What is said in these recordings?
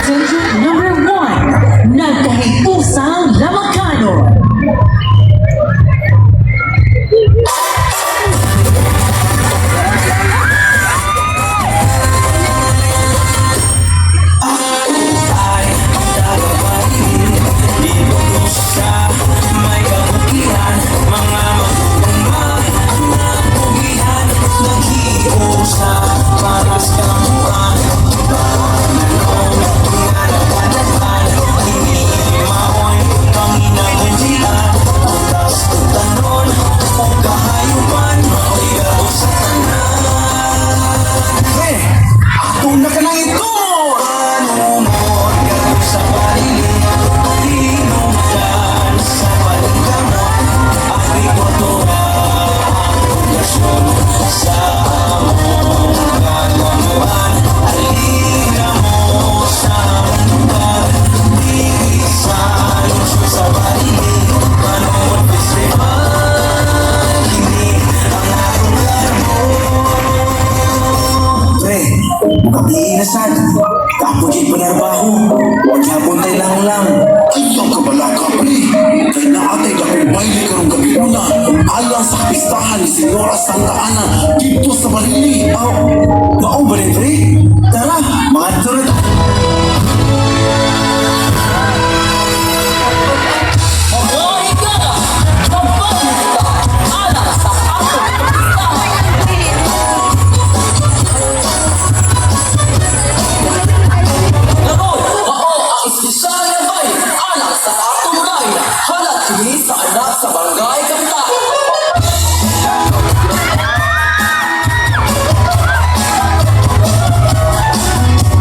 Contingent number 1, Nagkahipusang Lamakanon. Ay tagapain dito sa may kabukiran, mga magugma nga pugihan, naghiusa para sa kamuan, nanong nga nagkadaghan kini maoy panginahunjian, butas ug tanon ug kahayupan, maoy gabos sa tanan. Pre, ato na ka nang ito! Panumot kadto sa Barili, Tinumdan sa paningkamot, agrikultura ang pundasyon sa among kalamuan. Alina mo sa among lugar, diri sa lungsod sa Barili, Panumot Festival, kini ang atong garbon. Pre, mukabii na sad. Ako di panarbaho. Wag hapon tay lang lang. Ayaw ka balaka, pre. Kay naatay dakong baile karong gabi una. Alang sa kapistahan ni Senyora Santa Ana dito sa Barili. Oh, mao ba rin, pre? Tara, mga turot. Mga higala, magbago kita alang sa atong kapistahan. Karon, mao ang espesyal nga baile alang sa atong rayna, halad kini sa anak sa barangay kapitan.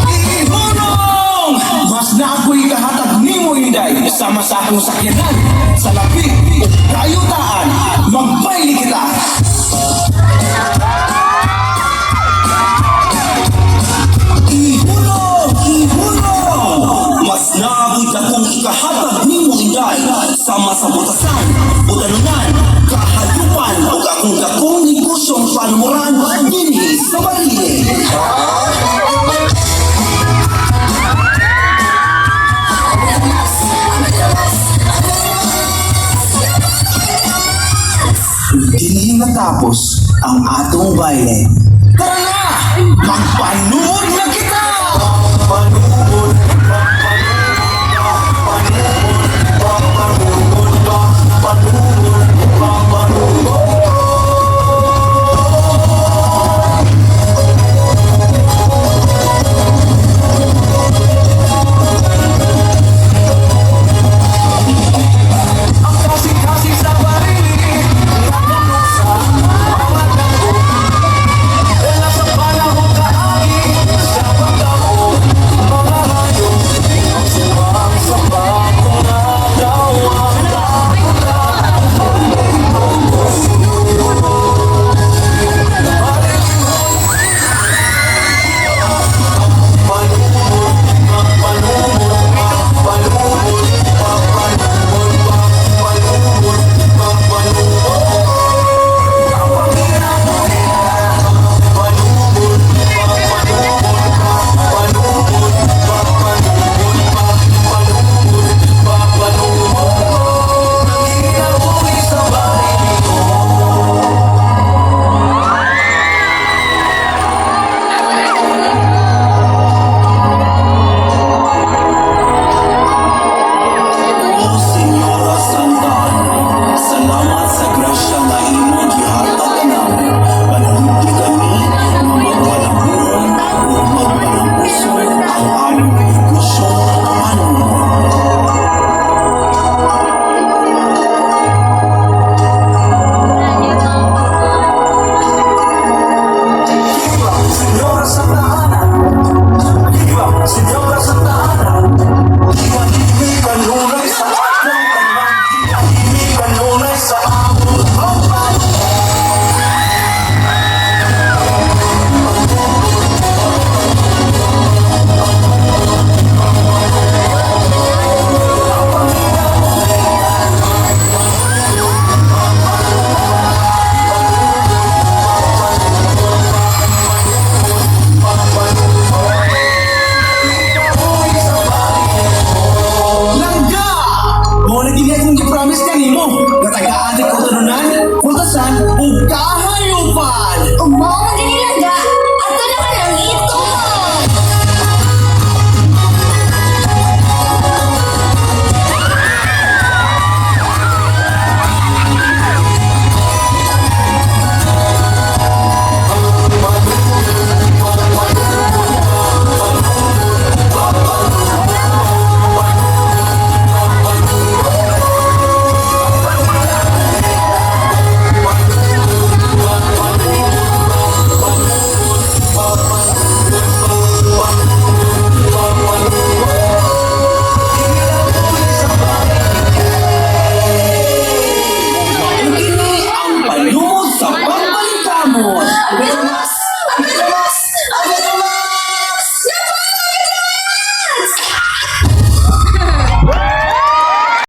Ihunong! Mas na ako'y kahatag nimo, Inday, sama sa akong sakyanan, sa lapi ug kayutaan, magbayle kita! Ihulong! Ihulong! Mas naaboy akong ikahatag nimo, Inday, sama sa butasan, utanunan, kahayupan ug akong dakong negosyong panumuran dinhi sa Barili. Dinhi matapos ang atong baile.